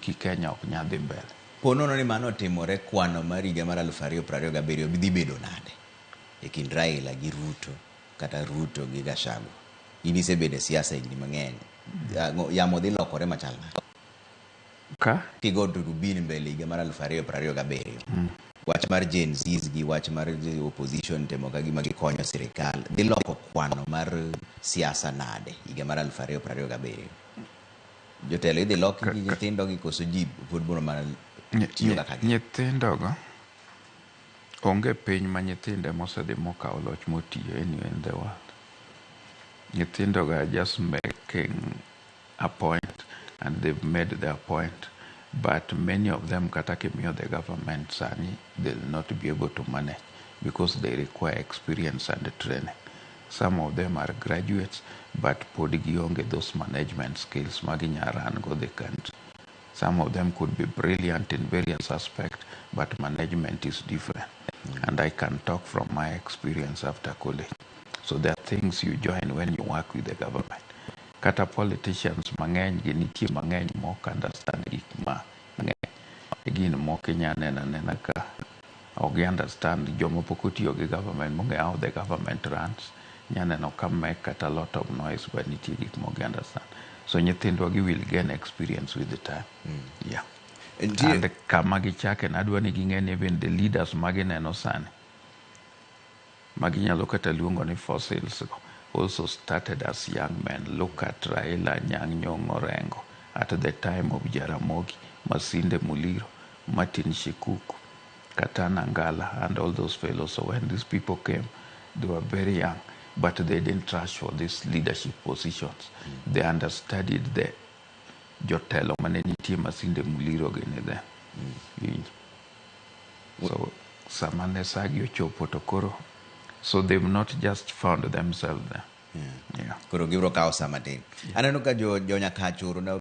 Ki Kenya ok nyal dhi mbele. Po nono ni mano otimore, kwano mar higa mar 2027 dhi bedo nade e kind Raila gi Ruto kata Ruto gi Gachagua? In isebedo e siasa higni mang'eny. Yamo dhi lokore machal nade? Ka? Kigo turubin mbele higa mar 2027. Wach mar Gen Zs gi wach mar opposition temo ka gima gikonyo sirikal dhi loko kwano mar siasa nade higa mar 2027? Jotelo idhi loki gi nyithindo gi koso ji pod biro mana tiyo kaka gin? Nyithindogo onge piny ma nyithindo mosedhi mokawo loch motiyo anywhere in the world. Nyithindogo are just making a point and they've made their point. But many of them kata kimiyo the government sani, they'll not be able to manage because they require experience and training. Some of them are graduates, but pod gionge those management skills ma ginya run go the country. Some of them could be brilliant in various aspects, but management is different. And I can talk from my experience after college. So there are things you join when you work with the government. Kata politicians mang'eny gi nitie mang'eny mok understand gik ma mang'eny. Gin moko inya neno anena ka ok gi understand joma pok otiyo gi government mong'eyo how the government runs. Inya neno ka make kata a lot of noise, but nitie gik mok gi understand. So nyithindwa gi will gain experience with the time. Yeah. And kama gichake nadwa ni ging'e ni even the leaders magineno sani maginyalo kata luongo ni fossils go also started as young men. Look at Raila Anyang' Nyong'o Orengo at the time of Jaramogi, Masinde Muliro, Martin Shikuku, Katana Ngala and all those fellows. So when these people came, they were very young, but they didn't rush for these leadership positions. They understudied the jotelo mane nitie Masinde Muliro gini then. Iwinjo? So sama ne sagi ochopo to koro, so they've not just found themselves there. Yeah. Koro gibiro kawo sa matin. Aneno ka jo Nyakach oro na